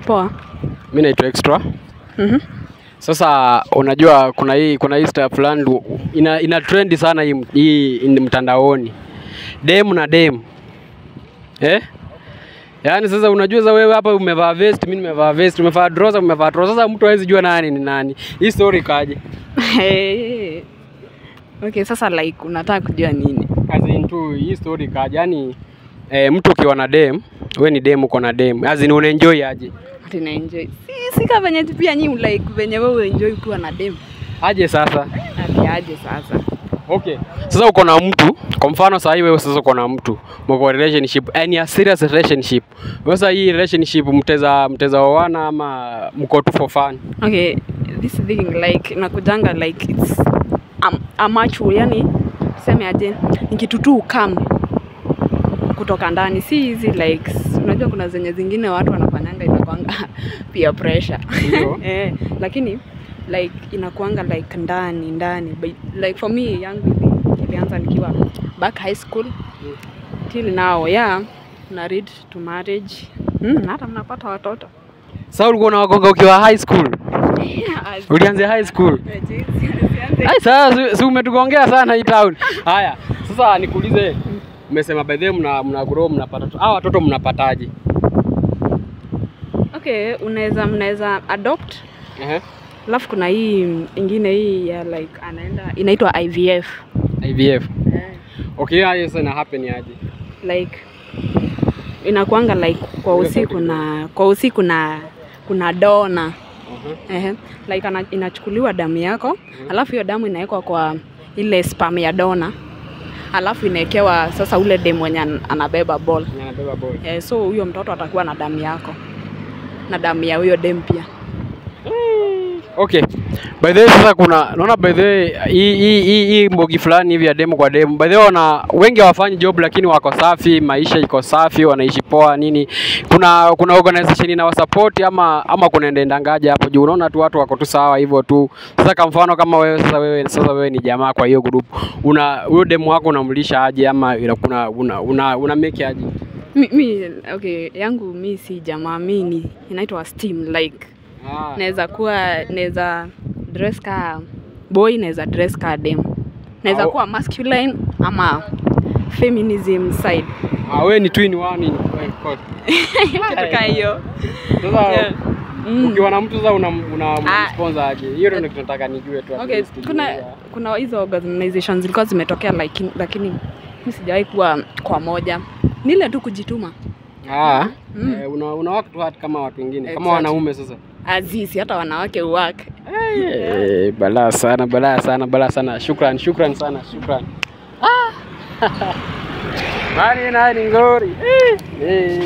Poa. Mimi naitwa Extra. Sasa unajua kuna hii stuff fulani ina trend sana hii mtandaoni. Dem na dem. Eh? Yaani sasa unajua sasa wewe hapa umevaa vest, mimi nimevaa vest, umevaa trouser, umevaa trouser. Sasa mtu hawezi jua nani ni nani. Hii story kaje? Hey. Okay, sasa like unataka kujua nini? As in tu hii story kaje? Yaani mtu ukiwa na dem, wewe ni dem uko na dem. As in unaenjoy aje? Ati na enjoy. Si kama venye pia nyinyi like venye wewe enjoy ukiwa na dem. Aje sasa? Ati aje sasa? Okay. Sasa uko na mtu, kwa mfano sasa wewe sasa uko na mtu, mko relationship, yani a serious relationship. Sasa hii relationship mteza oana ama mko tu for fun? Okay, this thing like inakujanga like it's a mature, yani tuseme aje, ni kitu tu come kutoka ndani, si hizi like unajua kuna zenye zingine watu wanafanyanga inakuanga peer pressure. Ndio. Eh, lakini like inakuanga like ndani ndani. But like for me yangu ilianza nikiwa back high school till now, yeah, na lead to marriage, hata mnapata watoto. Sasa ulikuwa unawagonga ukiwa high school? Ulianzia high school? Ai, sasa si umetugongea sana hii town. Haya, sasa nikuulize, umesema by the way mna grow, mnapata hao watoto mnapataje? Okay, unaweza mnaweza adopt. Alafu kuna hii ingine hii ya like anaenda inaitwa IVF. IVF. Okay, hayo sasa ina happen aje? Like inakuanga like kwa usiku na kuna donor. Ehe. Like inachukuliwa damu yako, alafu hiyo damu inawekwa kwa ile sperm ya donor. Alafu inawekewa sasa ule demu mwenye anabeba ball. Mwenye anabeba ball. Eh, so huyo mtoto atakuwa na damu yako na damu ya huyo dem pia. Okay. By the way sasa kuna naona by the way hii mbogi fulani hivi ya demu kwa demu. By the way wana wengi hawafanyi job lakini wako safi, maisha iko safi, wanaishi poa nini. Kuna organization inawasupport ama kuna endendangaje hapo juu? Unaona tu watu wako tu sawa hivyo tu. Sasa kwa mfano kama wewe sasa wewe ni jamaa kwa hiyo group. Una huyo demu wako unamlisha aje ama kuna una make aje? Mi, okay, yangu mi si jamaa, mi ni inaitwa steam like naweza kuwa naweza dress ka boy, naweza dress ka dem. Naweza kuwa masculine ama feminism side. Ah, wewe ni two in one in of course. Kitu kaa hiyo. Sasa ukiwa na mtu sasa una sponsor aje? Hiyo ndio tunataka nijue tu at Okay, least kuna juu. kuna hizo organizations zilikuwa zimetokea like, lakini mi sijawahi kuwa kwa moja. Ni ile tu kujituma. Ah, eh, una work tu hard kama watu wengine, kama wanaume sasa. Azizi hata wanawake work. Eh, balaa sana, balaa sana, balaa sana. Shukran, shukran sana, shukran. Ah. Mani nani ngori. Eh. Eh.